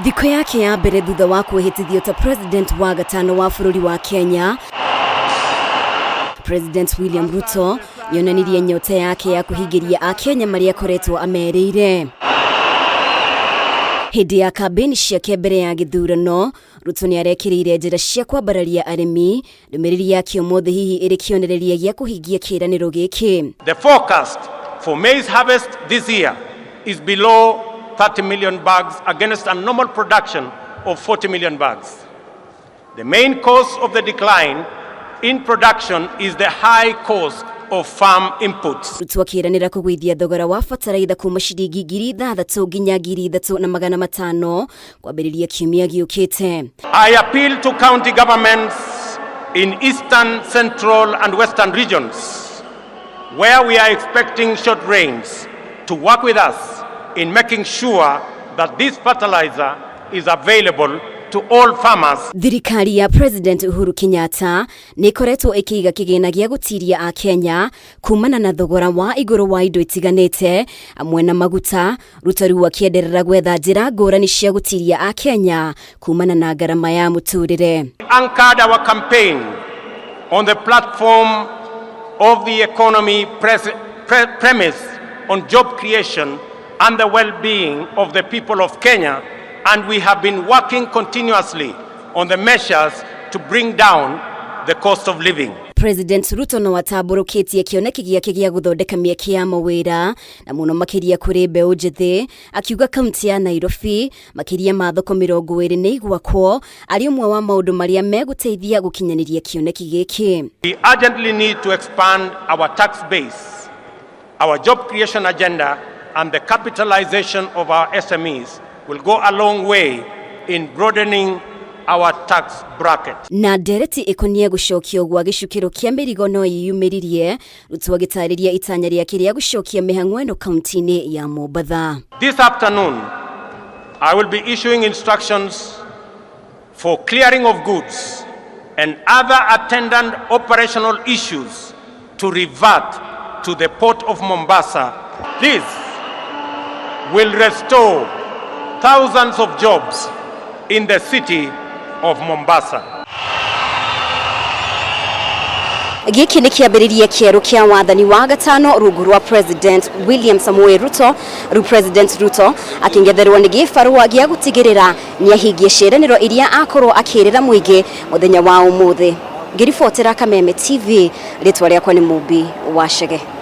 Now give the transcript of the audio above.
Thikũ yake ya mbere thutha wa kwĩhĩtithio ta president wa gatano wa bũrũri wa Kenya, President William Ruto nĩonanirie nyota yake ya kũhingĩria Akenya marĩa akoretwo amerĩire. Hĩndĩ ya kambĩini ciake mbere ya gĩthurano, Ruto nĩarekĩrĩire njĩra cia kwambararia arĩmi, ndũmĩrĩri yake ũmũthĩ hihi ĩrĩ kĩonereria gĩa kũhingia kĩĩranĩro gĩkĩ. The forecast for maize harvest this year is below 30 million bags against a normal production of 40 million bags. The main cause of the decline in production is the high cost of farm inputs. Ruto akĩranĩra kũgũithia thogora wa bataraitha kuma ciringi 6,000 nginya 3,500 kwambĩrĩria kiumia gĩũkĩte. I appeal to county governments in eastern, central and western regions where we are expecting short rains to work with us in making sure that this fertilizer is available to all farmers. Thirikari ya President Uhuru Kenyatta nĩ ĩkoretwo ĩkĩiga kĩgĩna gĩa gũtiria Akenya kumana na thogora wa igũrũ wa indo itiganĩte hamwe na maguta. Ruto rĩu akĩenderera gwetha njĩra ngũrani cia gũtiria Akenya kumana na ngarama ya mũtũrĩre. Anchored our campaign on the platform of the economy premise on job creation and the well-being of the people of Kenya, and we have been working continuously on the measures to bring down the cost of living. President Ruto no atambũrũkĩtie kĩoneki gĩake gĩa gũthondeka mĩeke ya mawĩra na mũno makĩria kũrĩ mbeũ njĩthĩ, akiuga kaunti ya Nairobi makĩria ma thoko 20 nĩ igwakwo arĩ ũmwe wa maũndũ marĩa megũteithia gũkinyanĩria kĩoneki gĩkĩ. We urgently need to expand our tax base, our job creation agenda and the capitalization of our SMEs will go a long way in broadening our tax bracket. Na ndereti ĩkonie gũcokio gwa gĩcukĩro kĩa mĩrigo no yiyumĩririe, Ruto agĩtarĩria itanya rĩake rĩa gũcokia mĩhang'o ĩno kaunti-inĩ ya Mombatha. This afternoon, I will be issuing instructions for clearing of goods and other attendant operational issues to revert to the port of Mombasa. This will restore thousands of jobs in the city of Mombasa. Gĩkĩ nĩ kĩambĩrĩria kĩerũ kĩa wathani wa gatano rungu rwa President William Samoei Ruto, rĩu President Ruto akĩngetherwo nĩ gĩbarũa gĩa gũtigĩrĩra nĩahingia ciĩranĩro iria akorwo akĩrĩra mũingĩ mũthenya wa ũmũthĩ. Ngĩribotera Kameme TV, rĩtwa rĩakwa nĩ Mũmbi wa Chege.